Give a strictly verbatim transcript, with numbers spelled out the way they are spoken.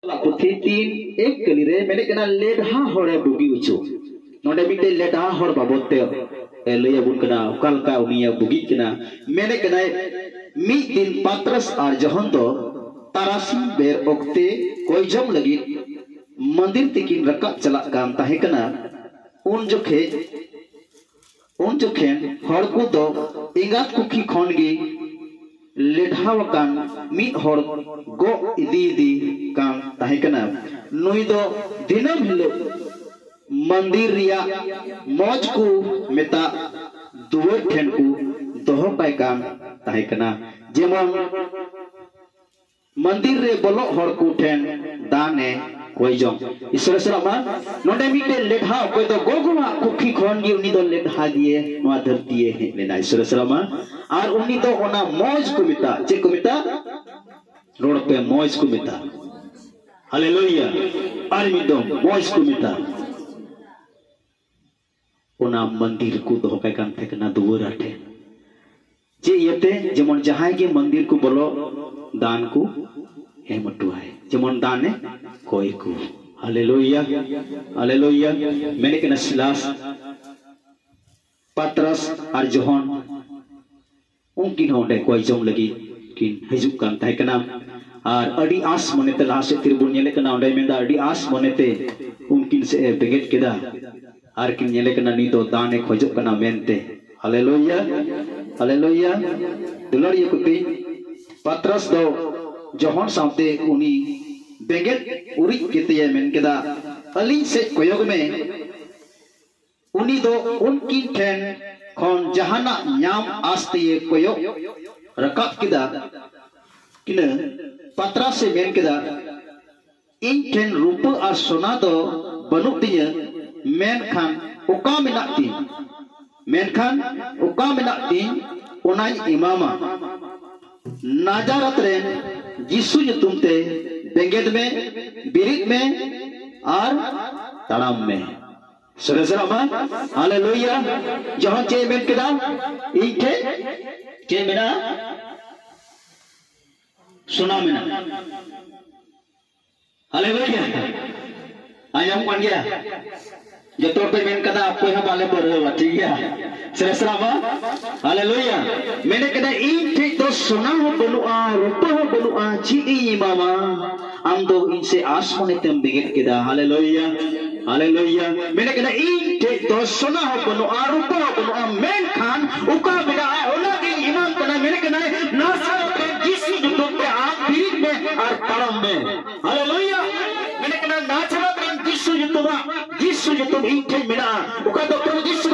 ᱯᱩᱛᱷᱤ ᱛᱤᱱ ᱮᱠ ᱠᱟᱹᱞᱤ ᱨᱮ ᱢᱮᱱᱮᱫ ᱠᱟᱱᱟ, ᱞᱮᱰᱦᱟ ᱦᱚᱲᱮ ᱵᱩᱜᱤ ᱦᱚᱪᱚ᱾ ᱱᱚᱰᱮ ᱢᱤᱫᱴᱮᱡ ᱞᱮᱰᱦᱟ ᱦᱚᱲ ᱵᱟᱵᱚᱫ ᱛᱮ ᱮ ᱞᱟᱹᱭ ᱟᱵᱚᱱ ᱠᱟᱱᱟ, ᱚᱠᱟ ᱞᱮᱠᱟ ᱩᱱᱤᱭᱮ ᱵᱩᱜᱤᱜ ᱠᱟᱱᱟ᱾ ᱢᱮᱱᱮᱫ ᱠᱟᱱᱟᱭ, ᱢᱤᱫ ᱫᱤᱱ ᱯᱟᱛᱨᱟᱥ ᱟᱨ ᱡᱚᱦᱚᱱ ᱫᱚ ᱛᱟᱨᱟᱥᱤᱧ ᱵᱮᱨ ᱚᱠᱛᱮ ᱠᱚᱭ ᱡᱚᱢ ᱞᱟᱹᱜᱤᱫ ᱢᱚᱱᱫᱤᱨ ᱛᱮᱠᱤᱱ ᱨᱟᱠᱟᱵ ᱪᱟᱞᱟᱜ ᱠᱟᱱ ᱛᱟᱦᱮᱸ ᱠᱟᱱᱟ᱾ ᱩᱱ ᱡᱚᱠᱷᱮᱡ ᱩᱱ ᱡᱚᱠᱷᱮᱱ ᱦᱚᱲ ᱠᱚᱫᱚ ᱮᱸᱜᱟᱛ ᱠᱩᱠᱷᱤ ᱠᱷᱚᱱ ᱜᱮ ᱞᱮᱰᱷᱟᱣ ᱟᱠᱟᱱ ᱢᱤᱫ ᱦᱚᱲ ᱜᱚᱜ ᱤᱫᱤᱭᱮᱫᱮ ᱠᱟᱱ ᱛᱟᱦᱮᱸ ᱠᱟᱱᱟ᱾ ᱱᱩᱭ ᱫᱚ ᱫᱤᱱᱟᱹᱢ ᱦᱤᱞᱳᱜ ᱢᱚᱱᱫᱤᱨ ᱨᱮᱭᱟᱜ ᱢᱚᱡᱽ ᱠᱚ ᱢᱮᱛᱟᱜ ᱫᱩᱣᱟᱹᱨ ᱴᱷᱮᱱ ᱠᱚ ᱫᱚᱦᱚ ᱠᱟᱭ ᱠᱟᱱ ᱛᱟᱦᱮᱸ ᱠᱟᱱᱟ, ᱡᱮᱢᱚᱱ ᱢᱚᱱᱫᱤᱨ ᱨᱮ ᱵᱚᱞᱚᱜ ᱦᱚᱲ ᱠᱚ ᱴᱷᱮᱱ ᱫᱟᱱ ᱮ ᱠᱚᱭ ᱡᱚᱝ᱾ ᱤᱥᱚᱨ ᱥᱟᱞᱟᱜ ᱢᱟ, ᱱᱚᱰᱮ ᱢᱤᱫᱴᱮᱱ ᱞᱮᱰᱷᱟ, ᱚᱠᱚᱭ ᱫᱚ ᱜᱚᱜᱚᱣᱟᱜ ᱠᱩᱠᱷᱤ ᱠᱷᱚᱱ ᱜᱮ ᱩᱱᱤ ᱫᱚ ᱞᱮᱰᱷᱟ ᱜᱮ ᱱᱚᱣᱟ ᱫᱷᱟᱹᱨᱛᱤ ᱮ ᱦᱮᱡ ᱞᱮᱱᱟ᱾ ᱤᱥᱚᱨ ᱥᱟᱞᱟᱜ ᱢᱟ, ᱟᱨ ᱩᱱᱤ ᱫᱚ ᱚᱱᱟ ᱢᱚᱡᱽ ᱠᱚ ᱢᱮᱛᱟᱜ, ᱪᱮᱫ ᱠᱚ ᱢᱮᱛᱟᱜ? ᱨᱚᱲ ᱯᱮ, ᱢᱚᱡᱽ ᱠᱚ ᱢᱮᱛᱟᱜ᱾ ᱦᱟᱞᱮᱞᱩᱭᱟ᱾ ᱟᱨ ᱢᱤᱫ ᱫᱚᱢ, ᱢᱚᱡᱽ ᱠᱚ ᱢᱮᱛᱟᱜ᱾ ᱚᱱᱟ ᱢᱚᱱᱫᱤᱨ ᱠᱚ ᱫᱚᱦᱚ ᱠᱟᱭ ᱠᱟᱱ ᱛᱟᱦᱮᱸ ᱠᱟᱱᱟ ᱫᱩᱣᱟᱹᱨ ᱟᱴᱷᱮᱱ᱾ ᱪᱮᱫ ᱤᱭᱟᱹᱛᱮ? ᱡᱮᱢᱚᱱ ᱡᱟᱦᱟᱸᱭ ᱜᱮ ᱢᱚᱱᱫᱤᱨ ᱠᱚ ᱵᱚᱞᱚ, ᱫᱟᱱ ᱠᱚ ᱮᱢ ᱦᱚᱴᱚᱣᱟᱭ, ᱡᱮᱢᱚᱱ ᱫᱟᱱᱮ ᱠᱚᱭ ᱠᱚ᱾ ᱦᱟᱞᱮᱞᱩᱭᱟ, ᱦᱟᱞᱮᱞᱩᱭᱟ᱾ ᱢᱮᱱᱮᱫ ᱠᱟᱱᱟ ᱥᱤᱞᱟᱥ, ᱯᱟᱛᱨᱟᱥ ᱟᱨ ᱡᱚᱦᱚᱱ, ᱩᱱᱠᱤᱱ ᱦᱚᱸ ᱚᱸᱰᱮ ᱠᱚᱭ ᱡᱚᱝ ᱞᱟᱹᱜᱤᱫ ᱠᱤᱱ ᱦᱤᱡᱩᱜ ᱠᱟᱱ ᱛᱟᱦᱮᱸ ᱠᱟᱱᱟ᱾ ᱟᱨ ᱟᱹᱰᱤ ᱟᱸᱥ ᱢᱚᱱᱮᱛᱮ ᱞᱟᱦᱟ ᱥᱮᱫ ᱛᱤᱨᱮ ᱵᱚᱱ ᱧᱮᱞᱮ ᱠᱟᱱᱟ, ᱚᱸᱰᱮ ᱢᱮᱱᱫᱟ, ᱟᱹᱰᱤ ᱟᱸᱥ ᱢᱚᱱᱮᱛᱮ ᱩᱱᱠᱤᱱ ᱥᱮᱫ ᱮ ᱵᱮᱸᱜᱮᱫ ᱠᱮᱫᱟ᱾ ᱟᱨ ᱠᱤᱱ ᱧᱮᱞᱮ ᱠᱟᱱᱟ, ᱱᱩᱭ ᱫᱚ ᱫᱟᱱ ᱮ ᱠᱷᱚᱡᱚᱜ ᱠᱟᱱᱟ ᱢᱮᱱᱛᱮ᱾ ᱦᱟᱞᱮᱞᱩᱭᱟ, ᱦᱟᱞᱮᱞᱩᱭᱟ᱾ ᱫᱩᱞᱟᱹᱲᱤᱭᱟᱹ ᱠᱚ ᱛᱤᱧ, ᱯᱟᱛᱨᱟᱥ ᱫᱚ ᱡᱚᱦᱚᱱ ᱥᱟᱶᱛᱮ ᱩᱱᱤ ᱵᱮᱸᱜᱮᱫ ᱩᱨᱤᱡ ᱠᱟᱛᱮᱭ ᱢᱮᱱ ᱠᱮᱫᱟ, ᱟᱹᱞᱤᱧ ᱥᱮᱫ ᱠᱚᱭᱚᱜ ᱢᱮ᱾ ᱩᱱᱤ ᱫᱚ ᱩᱱᱠᱤᱱ ᱴᱷᱮᱱ ᱠᱷᱚᱱ ᱡᱟᱦᱟᱱᱟᱜ ᱧᱟᱢ ᱟᱥ ᱛᱮᱭ ᱠᱚᱭᱚᱜ ᱨᱟᱠᱟᱵ ᱠᱮᱫᱟ᱾ ᱠᱤᱱᱟᱹ ᱯᱟᱛᱨᱟᱥ ᱮ ᱢᱮᱱ ᱠᱮᱫᱟ, ᱤᱧ ᱴᱷᱮᱱ ᱨᱩᱯᱟᱹ ᱟᱨ ᱥᱚᱱᱟ ᱫᱚ ᱵᱟᱹᱱᱩᱜ ᱛᱤᱧᱟᱹ, ᱢᱮᱱᱠᱷᱟᱱ ᱚᱠᱟ ᱢᱮᱱᱟᱜ ᱛᱤᱧ, ᱢᱮᱱᱠᱷᱟᱱ ᱚᱠᱟ ᱢᱮᱱᱟᱜ ᱛᱤᱧ, ᱚᱱᱟᱧ ᱮᱢᱟᱢᱟ᱾ ᱱᱟᱡᱟᱨᱟᱛ ᱨᱮᱱ ᱡᱤᱥᱩ ᱧᱩᱛᱩᱢ ᱛᱮ ᱵᱮᱸᱜᱮᱫ ᱢᱮ, ᱵᱮᱨᱮᱫ ᱢᱮ ᱟᱨ ᱛᱟᱲᱟᱢ ᱢᱮ᱾ ᱥᱚᱨᱮᱥ ᱨᱟᱜ ᱢᱟ, ᱦᱟᱞᱮᱞᱩᱭᱟ᱾ ᱡᱚᱦᱚᱱ ᱪᱮᱫ ᱮ ᱢᱮᱱ ᱠᱮᱫᱟ? ᱤᱧ ᱴᱷᱮᱱ ᱪᱮᱫ ᱢᱮᱱᱟᱜᱼᱟ? ᱥᱚᱱᱟ ᱢᱮᱱᱟᱜᱼᱟ᱾ ᱦᱟᱞᱮᱞᱩᱭᱟ᱾ ᱟᱸᱡᱚᱢᱚᱜ ᱠᱟᱱ ᱜᱮᱭᱟ? ᱡᱚᱛᱚ ᱦᱚᱲ ᱯᱮ ᱢᱮᱱ ᱠᱟᱫᱟ, ᱚᱠᱚᱭ ᱦᱚᱸ ᱵᱟᱞᱮ ᱵᱟᱹᱨᱦᱟᱹᱣᱟ, ᱴᱷᱤᱠ ᱜᱮᱭᱟ? ᱥᱮᱨᱮᱥᱨᱟ ᱵᱟ? ᱦᱟᱞᱮᱞᱩᱭᱟ᱾ ᱢᱮᱱᱮᱫ ᱠᱟᱱᱟ, "ᱤᱧ ᱴᱷᱮᱡ ᱫᱚ ᱥᱚᱱᱟ ᱦᱚᱸ ᱵᱟᱹᱱᱩᱜᱼᱟ, ᱨᱩᱯᱟᱹ ᱦᱚᱸ ᱵᱟᱹᱱᱩᱜᱼᱟ, ᱪᱮᱫ ᱤᱧ ᱮᱢᱟᱢᱟ? ᱟᱢ ᱫᱚ ᱤᱧ ᱥᱮ ᱟᱥ ᱢᱚᱱᱮ ᱛᱮᱢ ᱵᱮᱸᱜᱮᱫ ᱠᱮᱫᱟ᱾" ᱦᱟᱞᱮᱞᱩᱭᱟ, ᱦᱟᱞᱮᱞᱩᱭᱟ᱾ ᱢᱮᱱᱮᱫ ᱠᱟᱱᱟ, "ᱤᱧ ᱴᱷᱮᱡ ᱫᱚ ᱥᱚᱱᱟ ᱦᱚᱸ ᱵᱟᱹᱱᱩᱜᱼᱟ, ᱨᱩᱯᱟᱹ ᱦᱚᱸ ᱵᱟᱹᱱᱩᱜᱼᱟ, ᱢᱮᱱᱠᱷᱟᱱ ᱚᱠᱟ ᱢᱮᱱᱟᱜᱼᱟ, ᱚᱱᱟ ᱜᱤᱧ ᱮᱢᱟᱢ ᱠᱟᱱᱟ᱾" ᱢᱮᱱᱮᱫ ᱠᱟᱱᱟᱭ, "ᱱᱟᱥᱟᱨᱮᱛ ᱨᱮᱱ ᱡᱤᱥᱩ ᱧᱩᱛᱩᱢ ᱛᱮ ᱟᱢ ᱵᱤᱨᱤᱫ ᱢᱮ ᱟᱨ ᱛᱟᱲᱟᱢ ᱢᱮ᱾" ᱦᱟᱞᱮᱞᱩᱭᱟ᱾ ᱢᱮᱱᱮᱫ ᱠᱟᱱᱟ, ᱱᱟᱥᱟᱨᱮᱛ ᱨᱮᱱ ᱡᱤᱥᱩ ᱧᱩᱛᱩᱢᱟᱜ, ᱡᱤᱥᱩ ᱧᱩᱛᱩᱢ ᱤᱧ ᱴᱷᱮᱱ ᱢᱮᱱᱟᱜᱼᱟ᱾ ᱚᱠᱟ ᱫᱚ ᱯᱨᱚᱵᱷᱩ ᱡᱤᱥᱩ